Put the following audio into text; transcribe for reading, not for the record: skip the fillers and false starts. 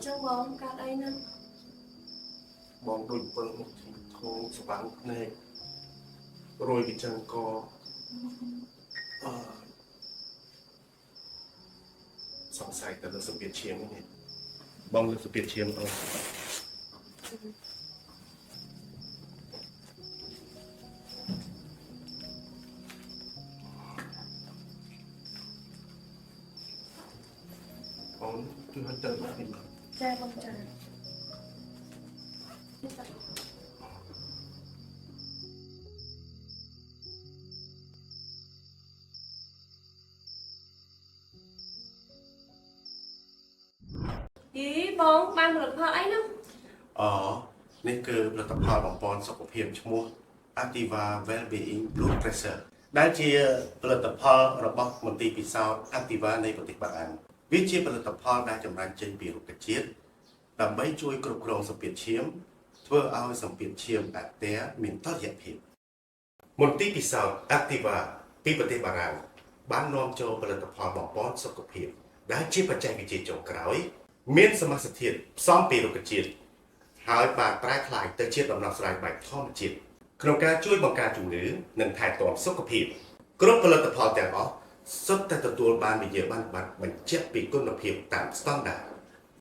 ចឹងបងកើតអីហ្នឹង បងដូចពឹងមុខធីធូស្វាំងភ្នែករយពីចឹងកអឺសង្ស័យតែលើសម្ពាធឈាមនេះបងលើសម្ពាធឈាមអូន អូនជួយហិតទៅមកវិញមក ចាបងចាយីបងបានផលិតផលអីហ្នឹង អូនេះគឺផលិតផលបំពន់សុខភាពឈ្មោះ Activa Wellbeing Blood Pressure ដែលជាផលិតផលរបស់មន្ទីរពិសោធន៍ Activa នៃប្រទេសបារាំងវាជាផលិតផលដែលចម្រាញ់ចេញពីរុក្ខជាតិដើម្បីជួយគ្រប់គ្រងសម្ពាធឈាមធ្វើឲ្យសម្ពាធឈាមអាក់ទែមានតុល្យភាពមន្ទីរពិសោធន៍ Activa ពីប្រទេសបារាំងបាននាំចូលផលិតផលបំពន់សុខភាពដែលជាបច្ចេកវិទ្យាចុងក្រោយ មានសមាសធាតុផ្សំពីរុក្ខជាតិ ហើយបានប្រែក្លាយទៅជាដំណោះស្រាយបែបធម្មជាតិក្នុងការជួយបង្ការជំងឺនិងថែទាំសុខភាពគ្រប់ផលិតផលទាំងអស់សុទ្ធតែទទួលបានវិញ្ញាបនបត្របញ្ជាក់ពីគុណភាពតាមស្តង់ដារ។